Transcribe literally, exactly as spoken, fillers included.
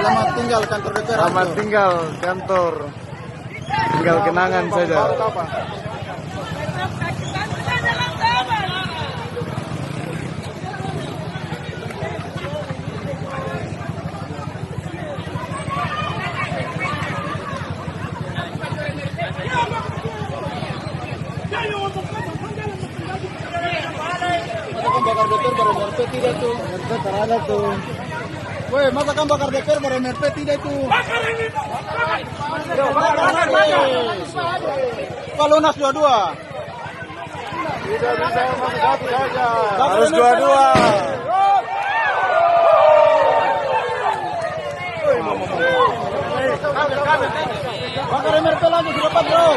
Selamat tinggal kantor D P R. Selamat tinggal kantor. Tinggal kenangan saja. Masa kan bakar D P R baru M R P tidak tuh? Woi, masa kan bakar D P R baru M R P tidak tuh? Pak Lunas dua-dua. Tidak bisa masuk satu saja. Harus dua-dua. Bakar M R P lagi, sudah empat, bro.